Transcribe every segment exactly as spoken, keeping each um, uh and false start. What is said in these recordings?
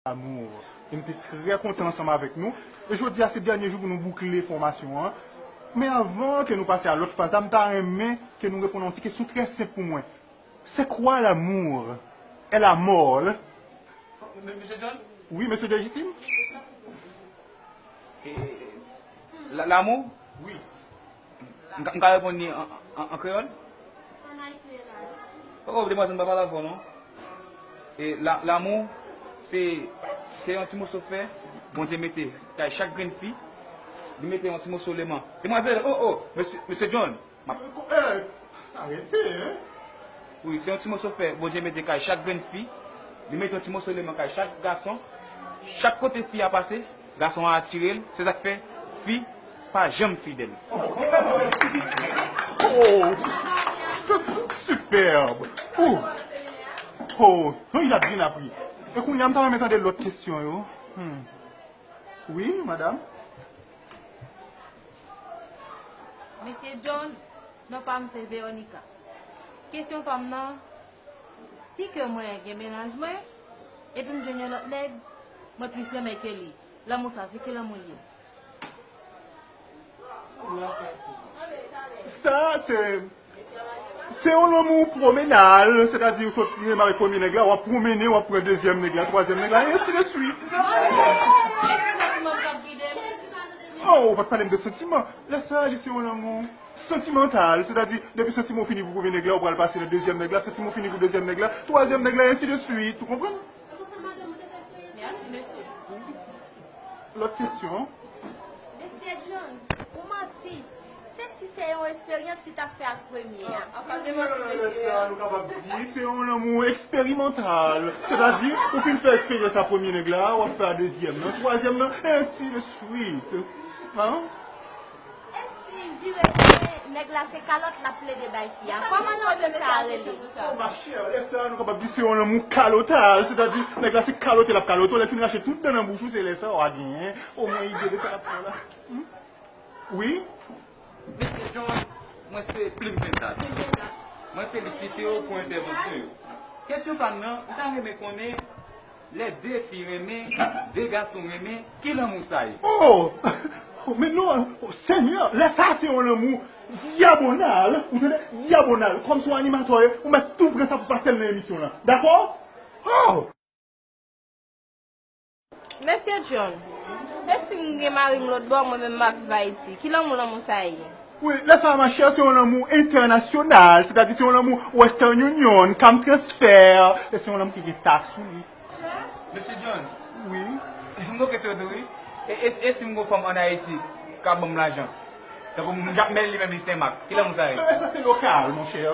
Lamour. E m te trè kontan ansanm avèk nou. E jodi a se dènye jou pou nou boukle fòmasyon an. Men avan ke nou pase a lòt faz la, m ta renmen ke nou reponn a yon ti kesyon trè senp pou mwen. C'est quoi l'amour? Est la mort? Mesye John? Wi, mesye Légitime? E, la- Lamour? Wi. M ka, m ka reponn li an, an, an kreyòl? An ayisyen la. Oh, demwazèl, m pa pale avè w non. E la, lamour, se, se yon ti moso fè Bondye mete kay chak grenn fi. Li mete yon ti moso leman. Demwazèl, oh, oh, mesye, mesye John, m ap Eh, arete, hein? Wi, se yon ti moso fè Bondye mete kay chak grenn fi. Li mete yon ti moso leman kay chak gason. Chak kote fi a pase, gason an atire l. Se sa k fè fi pa janm fidèl. Oh! Superbe! Oh! Oh! Non, il a bien appris. E kounye a, m ta renmen tande lòt kesyon yo. Hmm. Wi, madanm? Mesye John, non pa m se Veronica. Kesyon pa m nan, si ke mwen gen mennaj mwen, epi m jwenn yon lòt nèg, mwen plis renmen ke li. Lanmou sa, se ki lanmou l ye? Sa, se, se yon lanmou pwomenal, sètadi ou sot renmen avèk premye nèg la, w ap pwomennen, w ap pran dezyèm nèg la, twazyèm nèg la, e ensi de swit. Oh, ou pa t pale m de santiman. Lè sa, li se yon lanmou santimantal, sètadi depi santiman w fini pou premye nèg la, ou pral pase nan dezyèm nèg la, santiman w fini pou dezyèm nèg la, twazyèm nèg la, e ensi de swit. Ou konprann? Mèsi, mesye. Lòt kesyon? Mesye John, ou manti. Se si se yon esperyans li t ap fè ak premye a. Apa de manti, mesye. Lè sa, nou kapab di se yon lanmou eksperimantal. Sètadi, ou fin fè eksperyans a premye nèg la, w ap fè a dezyèm nan, twazyèm nan, ensi de swit. Hein? E si vire tounen, nèg la se kalòt l ap plede bay fi a? Kòman lanmou sa rele? Oh, ma chère, lè sa, nou kapab di se yon lanmou kalotaj. Sètadi, nèg la se kalote l ap kalote w. Lè l fin rache tout dan nan bouch ou, se lè sa w a genyen omwen ide de sa l ap fè w la. Hmm? Wi? Mesye John, mwen se Plim Pentat. Mwen felisite w pou entèvansyon yo. Kesyon pa m nan, m ta renmen konnen, lè de fi renmen, de gason renmen, ki lanmou sa ye? Oh! Oh, men non, oh, Senyè, lè sa se yon lanmou dyabonal, ou tande? Dyabonal, kòm se yon animatè w ye, ou mèt tou pran sa pou pase l nan emisyon lan. Dakò? Oh! Mesye John, e si m gen mari m lòt bò, mwen menm m ap viv Ayiti? Ki lanmou lanmou sa ye? Wi, lè sa, ma chère, se yon lanmou entènasyonal, sètadi se yon lanmou Western Union, Cam Transfer, e se yon lanmou ki gen taks sou li. Mesye John, wi, m gon kesyon tou, wi. E, e, e si m gon fanm ann Ayiti k ap ban m lajan? Tankou m ap mèt li menm li Senmak. Ki lanmou sa ye? E sa se lokal, mon chè.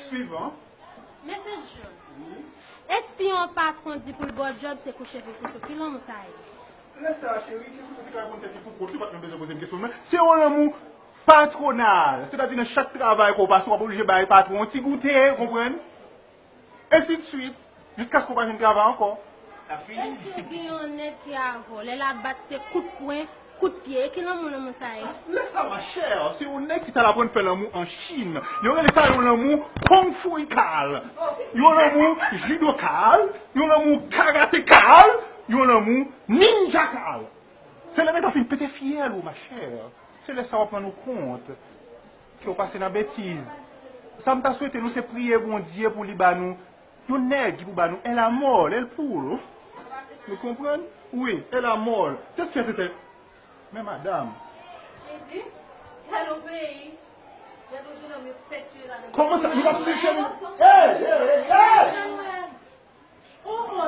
Swivan. Mesye John, e si yon patwon di pou l ba w djòb, se kouche pou l kouche w, ki lanmou sa ye? Lè sa, cheri, kesyon sa te ka reponn tèt li pou kont li, ou pa t menm bezwen poze m kesyon, men se yon lanmou patwonal. Sètadi, nan chak travay ke w pase, w ap oblije bay patwon yon ti goute, ou konprann? Ensi de swit, jiskaske w pa jwenn travay ankò. L ap fini. E si w gen yon nèg ki avè w, lè l ap bat se kout pwen, kout pye, e ki lanmou lanmou sa ye? Lè sa, ma chère, se yon nèg ki t al aprann fè lanmou an Chin. Yo rele sa yon lanmou kung fu kal, yon lanmou judo kal, yon lanmou karate kal, yon lanmou ninja kal. Se lè nèg la fin pete fyèl ou, ma chère. Se lè sa w ap rann ou kont ke w pase nan betiz. Sa m ta swete nou, se priye Bondye pou li ba nou yon nèg ki pou ba nou el amor, el puro. Nou konprann? Wi, el amor. Se ce que c'était. Men madanm. Jezi, gade yon peyi, gade yon jenòm yo fè tiye ladan. Kòman sa? Nou p ap swiv fèmen? Hey, hey, hey, hey! Ou bon,